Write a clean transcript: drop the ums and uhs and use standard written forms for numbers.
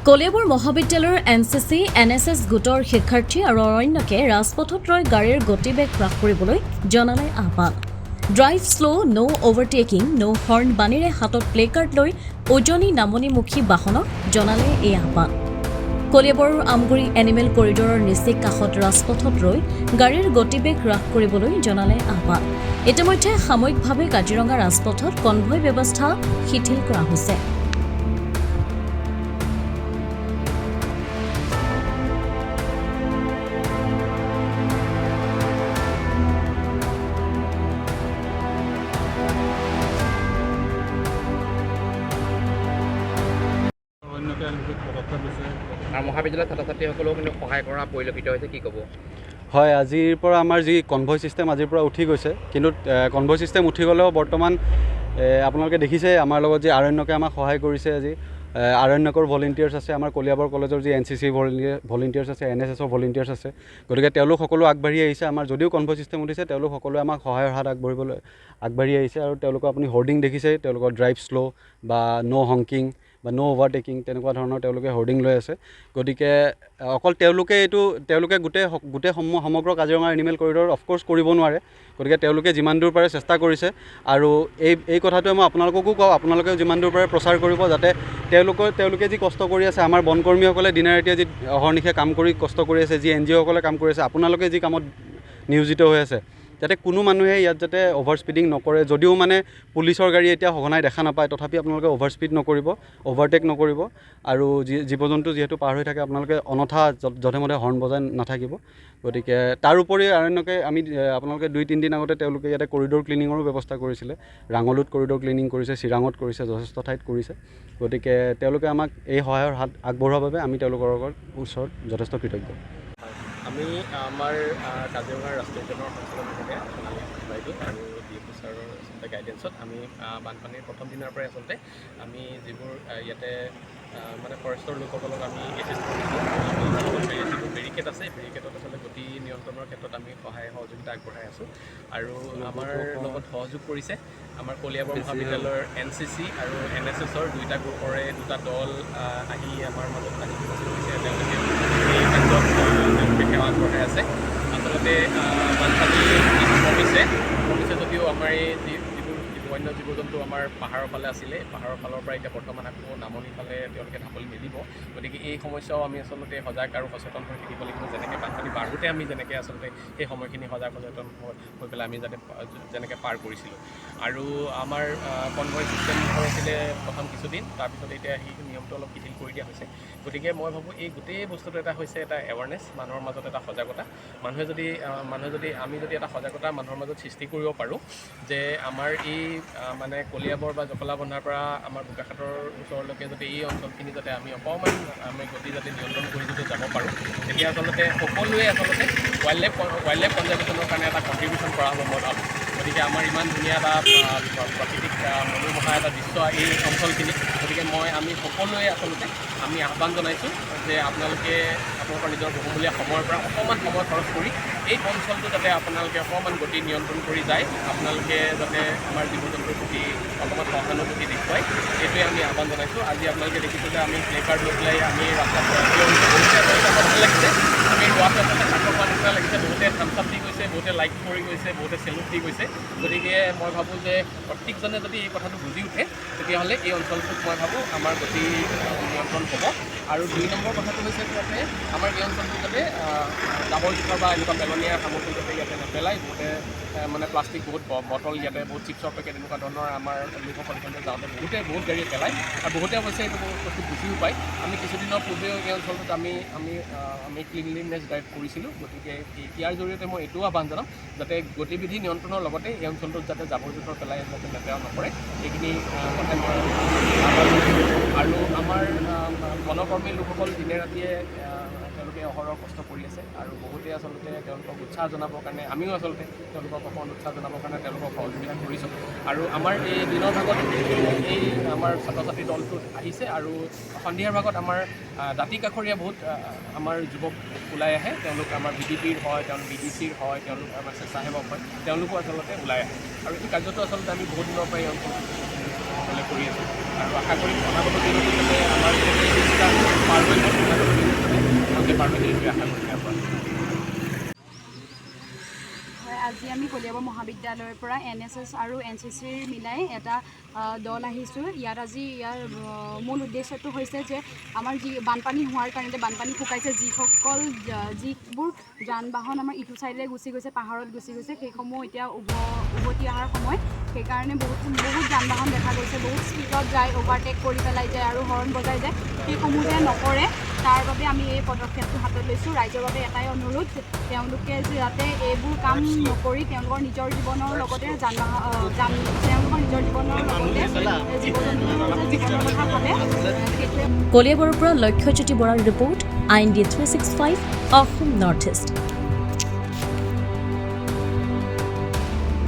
কলিয়াবৰ মহাবিদ্যালয়ৰ NCC, NSS গোটৰ শিক্ষাৰ্থী আৰু অৰণ্যকে ৰাজপথত ৰৈ গাড়ীৰ গতিবেগ হ্ৰাস কৰিবলৈ জনালে আহ্বান। "Drive slow, no overtaking, no horn" বাণীৰে হাতত প্লেকাৰ্ড লৈ উজনি নামনিমুখী বাহনক জনালে এই আহ্বান। কলিয়াবৰৰ আমগুৰি এনিমেল কৰিডৰৰ নিচেই কাষত ৰাজপথত ৰৈ গাড়ীৰ গতিবেগ হ্ৰাস কৰিবলৈ জনালে আহ্বান। ইতিমধ্যে সাময়িকভাৱে কাজিৰঙা ৰাজপথত কনভয় ব্যৱস্থা শিথিল কৰা হৈছে। অৰণ্যকে বিশেষ পদক্ষেপ লৈছে। আৰু মহাবিদ্যালয়ৰ ছাত্ৰ ছাত্ৰীসকলেও কিন্তু সহায় কৰা পৰিলক্ষিত হৈছে, কি ক'ব? হয়, আজিৰ পৰা আমাৰ যি কনভয় ছিষ্টেম আজিৰ পৰা উঠি গৈছে। কিন্তু কনভয় ছিষ্টেম উঠি গ'লেও বৰ্তমান আপোনালোকে দেখিছে, আমাৰ লগত যি আৰণ্যকে আমাক সহায় কৰিছে, আজি আৰণ্যকৰ ভলেণ্টিয়াৰ্ছ আছে, আমাৰ কলিয়াবৰ কলেজৰ যি এনচিচি ভলেণ্টিয়াৰ্ছ আছে, এনএছএছৰ ভলেণ্টিয়াৰ্ছ আছে। গতিকে তেওঁলোক সকলো আগবাঢ়ি আহিছে। আমাৰ যদিও কনভয় ছিষ্টেম উঠিছে, তেওঁলোক সকলোৱে আমাক সহায়ৰ হাত আগবঢ়িবলৈ আগবাঢ়ি আহিছে। আৰু তেওঁলোকৰ আপুনি হৰ্ডিং দেখিছে, তেওঁলোকৰ ড্ৰাইভ শ্ল' বা ন' হংকিং বা ন' অভাৰটেকিং, তেনেকুৱা ধৰণৰ তেওঁলোকে হৰ্ডিং লৈ আছে। গতিকে অকল তেওঁলোকে এইটো তেওঁলোকে গোটেই গোটেই সমগ্ৰ কাজিৰঙা এনিমেল কৰিডৰ অফক'ৰ্ছ কৰিব নোৱাৰে। গতিকে তেওঁলোকে যিমান দূৰ পাৰে চেষ্টা কৰিছে। আৰু এই এই কথাটোৱে মই আপোনালোককো কওঁ, আপোনালোকেও যিমান দূৰ পাৰে প্ৰচাৰ কৰিব, যাতে তেওঁলোকে যি কষ্ট কৰি আছে, আমাৰ বনকৰ্মীসকলে দিনে ৰাতিয়ে যি অহৰ্নিশে কাম কৰি কষ্ট কৰি আছে, যি এনজিঅ'সকলে কাম কৰি আছে, আপোনালোকে যি কামত নিয়োজিত হৈ আছে, যাতে কোনো মানুহে ইয়াত যাতে অভাৰ স্পীডিং নকৰে। যদিও মানে পুলিচৰ গাড়ী এতিয়া সঘনাই দেখা নাপায়, তথাপি আপোনালোকে অভাৰ স্পীড নকৰিব, অভাৰটেক নকৰিব। আৰু যি জীৱ জন্তু যিহেতু পাৰ হৈ থাকে, আপোনালোকে অযথা যধে মধে হৰ্ণ বজাই নাথাকিব। গতিকে তাৰোপৰি আৰণ্যকে আমি আপোনালোকে 2-3 দিন আগতে তেওঁলোকে ইয়াতে কৰিডৰ ক্লিনিঙৰো ব্যৱস্থা কৰিছিলে। ৰাঙলুত কৰিডৰ ক্লিনিং কৰিছে, চিৰাঙত কৰিছে, যথেষ্ট ঠাইত কৰিছে। গতিকে তেওঁলোকে আমাক এই সহায়ৰ হাত আগবঢ়োৱাৰ বাবে আমি তেওঁলোকৰ ওচৰত যথেষ্ট কৃতজ্ঞ। আমি আমাৰ কাজিৰঙা ৰাষ্ট্ৰীয় উদ্যানৰ সঞ্চালক বিভাগে সোণালী বাইদেউ আৰু ডি এফ ছাৰৰ আচলতে গাইডেঞ্চত আমি বানপানীৰ প্ৰথম দিনাৰ পৰাই আচলতে আমি যিবোৰ ইয়াতে মানে ফৰেষ্টৰ লোকসকলক আমি এছিষ্ট কৰিছোঁ আৰু আমি যিবোৰ বেৰিকেড আছে, বেৰিকেডত আচলতে গতি নিয়ন্ত্ৰণৰ ক্ষেত্ৰত আমি সহায় সহযোগিতা আগবঢ়াই আছোঁ। আৰু আমাৰ লগত সহযোগ কৰিছে আমাৰ কলিয়াবৰ মহাবিদ্যালয়ৰ এনচিচি আৰু এনএছএছৰ দুইটা গ্ৰুপৰে দুটা দল আহি আমাৰ মাজত আহি উপস্থিত হৈছে। তেওঁলোকে এই ক্ষেত্ৰত তেওঁলোকে সেৱা আগবঢ়াই আছে। আচলতে বানপানী কমিছে কমিছে যদিও আমাৰ এই যিবোৰ বন্য জীৱ জন্তু আমাৰ পাহাৰৰ ফালে আছিলে, পাহাৰৰ ফালৰ পৰা এতিয়া বৰ্তমান আকৌ নামনিৰ ফালে তেওঁলোকে ঢাপলি মেলিব। গতিকে এই সমস্যাও আমি আচলতে সজাগ আৰু সচেতন হৈ থাকিব লাগিব। যেনেকৈ বানপানী বাঢ়োতে আমি যেনেকৈ আচলতে সেই সময়খিনি সজাগ সচেতন হৈ পেলাই আমি যাতে যেনেকৈ পাৰ কৰিছিলোঁ। আৰু আমাৰ কনভয় ছিষ্টেম হৈ আছিলে প্ৰথম কিছুদিন, তাৰপিছত এতিয়া সেই নিয়মটো অলপ শিথিল কৰি দিয়া হৈছে। গতিকে মই ভাবোঁ, এই গোটেই বস্তুটো এটা হৈছে এটা এৱাৰনেছ, মানুহৰ মাজত এটা সজাগতা। মানুহে যদি আমি যদি এটা সজাগতা মানুহৰ মাজত সৃষ্টি কৰিব পাৰোঁ যে আমাৰ এই মানে কলিয়াবৰ বা জখলাবন্ধাৰ পৰা আমাৰ বোকাখাতৰ ওচৰলৈকে যাতে এই অঞ্চলখিনি যাতে আমি অকণমান আমি গতি যাতে নিয়ন্ত্ৰণ কৰি যদি যাব পাৰোঁ, তেতিয়া আচলতে সকলোৱে আচলতে ৱাইল্ড লাইফ কনজাৰ্ভেশ্যনৰ কাৰণে এটা কণ্ট্ৰিবিউশ্যন কৰা হ'ব, মই ভাবোঁ। গতিকে আমাৰ ইমান ধুনীয়া এটা প্ৰাকৃতিক মনোমোহা এটা দৃশ্য এই অঞ্চলখিনিত। গতিকে আমি সকলোৱে আচলতে আমি আহ্বান জনাইছোঁ যে আপোনালোকে আপোনালোকৰ নিজৰ বহুমূলীয়া সময়ৰ পৰা অকণমান সময় খৰচ কৰি এই অঞ্চলটো যাতে আপোনালোকে অকণমান গতি নিয়ন্ত্ৰণ কৰি যায়, আপোনালোকে যাতে আমাৰ জীৱ জন্তুৰ প্ৰতি অকণমান সহানুভূতি দেখুৱায়, সেইটোৱে আমি আহ্বান জনাইছোঁ। আজি আপোনালোকে দেখিছে যে আমি প্লে কাৰ্ড লৈ পেলাই আমি ৰাস্তাত থিয় হৈছোঁ। বহুতে আচলতে আমাৰ ভাল লাগিছে, আমি ৰোৱাটো আচলতে সাৰ্থক হোৱা নিচিনা লাগিছে। বহুতে থামছ আপ দি গৈছে, বহুতে লাইক কৰি গৈছে, বহুতে চেলুট দি গৈছে। গতিকে মই ভাবোঁ যে প্ৰত্যেকজনে যদি এই কথাটো বুজি উঠে, তেতিয়াহ'লে এই অঞ্চলটোত মই ভাবোঁ আমাৰ গতি নিয়ন্ত্ৰণ হ'ব। আৰু 2 নম্বৰ কথাটো হৈছে যাতে আমাৰ এই অঞ্চলটোত যাতে জাবৰ জোঁথৰ বা এনেকুৱা পেলনীয়া সামগ্ৰী যাতে ইয়াতে নেপেলায়। বহুতে মানে প্লাষ্টিক, বহুত বটল ইয়াতে, বহুত চিপছৰ পেকেট, এনেকুৱা ধৰণৰ আমাৰ লোকসকল এইফালে যাওঁতে বহুতে বহুত গাড়ীয়ে পেলায়। আৰু বহুতে অৱশ্যে এইটো বস্তু বুজিও পায়। আমি কিছুদিনৰ পূৰ্বেও এই অঞ্চলটোত আমি আমি আমি ক্লিনলিনেছ ড্ৰাইভ কৰিছিলোঁ। গতিকে ইয়াৰ জৰিয়তে মই এইটোও আহ্বান জনাম যাতে গতিবিধি নিয়ন্ত্ৰণৰ লগতে এই অঞ্চলটোত যাতে জাবৰ জোঁথৰ পেলাই যাতে লেতেৰা নকৰে, এইখিনি কথাই মই আহ্বান জনাইছোঁ। আৰু আমাৰ বনকৰ্মী লোকসকল দিনে ৰাতিয়ে তেওঁলোকে অহৰহ কষ্ট কৰি আছে। আৰু বহুতে আচলতে তেওঁলোকক উৎসাহ জনাবৰ কাৰণে, আমিও আচলতে তেওঁলোকক অকণ উৎসাহ জনাবৰ কাৰণে তেওঁলোকক সহযোগিতা কৰিছোঁ। আৰু আমাৰ এই দিনৰ ভাগত এই আমাৰ ছাত্ৰ ছাত্ৰী দলটোত আহিছে আৰু সন্ধিয়াৰ ভাগত আমাৰ দাঁতি কাষৰীয়া বহুত আমাৰ যুৱক ওলাই আহে। তেওঁলোক আমাৰ ভিডিপিৰ হয়, তেওঁলোক বিডিচিৰ হয়, তেওঁলোক আমাৰ স্বেচ্ছাসেৱক হয়, তেওঁলোকো আচলতে ওলাই আহে। আৰু এই কাৰ্যটো আচলতে আমি বহুত দিনৰ পৰাই এই অঞ্চলটোত সকলোৱে কৰি আছোঁ। আৰু আশা কৰিম অনাগত দিনতো যাতে আমাৰ যেনেকৈ এই দিনকেইটা পাৰ হৈ গ'ল, অনাগত দিনত যাতে ভালকৈ পাৰ হৈ যায়, এইটোৱে আশা কৰিম ইয়াৰ পৰা। হয়, আজি আমি কলিয়াবৰ মহাবিদ্যালয়ৰ পৰা এনএছএছ আৰু এনচিচিৰ মিলাই এটা দল আহিছোঁ ইয়াত। আজি ইয়াৰ মূল উদ্দেশ্যটো হৈছে যে আমাৰ যি বানপানী হোৱাৰ কাৰণে বানপানী শুকাইছে, যিসকল যিবোৰ যান বাহন আমাৰ ইটো ছাইডে গুচি গৈছে, পাহাৰত গুচি গৈছে, সেইসমূহ এতিয়া উভতি অহাৰ সময়। সেইকাৰণে বহুত বহুত যান বাহন দেখা গৈছে, বহুত স্পীডত যায়, অভাৰটেক কৰি পেলাই যায় আৰু হৰ্ণ বজাই যায়। সেইসমূহ যে নকৰে, তাৰ বাবে আমি এই পদক্ষেপটো হাতত লৈছোঁ। ৰাইজৰ বাবে এটাই অনুৰোধ, তেওঁলোকে যাতে এইবোৰ কাম নকৰি তেওঁলোকৰ নিজৰ জীৱনৰ লগতে যান বাহন, তেওঁলোকৰ নিজৰ জীৱনৰ লগতে জীৱ জন্তুৰ যে জীৱনৰ কথা ভাবে, সেইটোৱে। কলিয়াবৰৰ পৰা লক্ষ্যজ্যোতি বৰাৰ report, IND 365, Assam north east.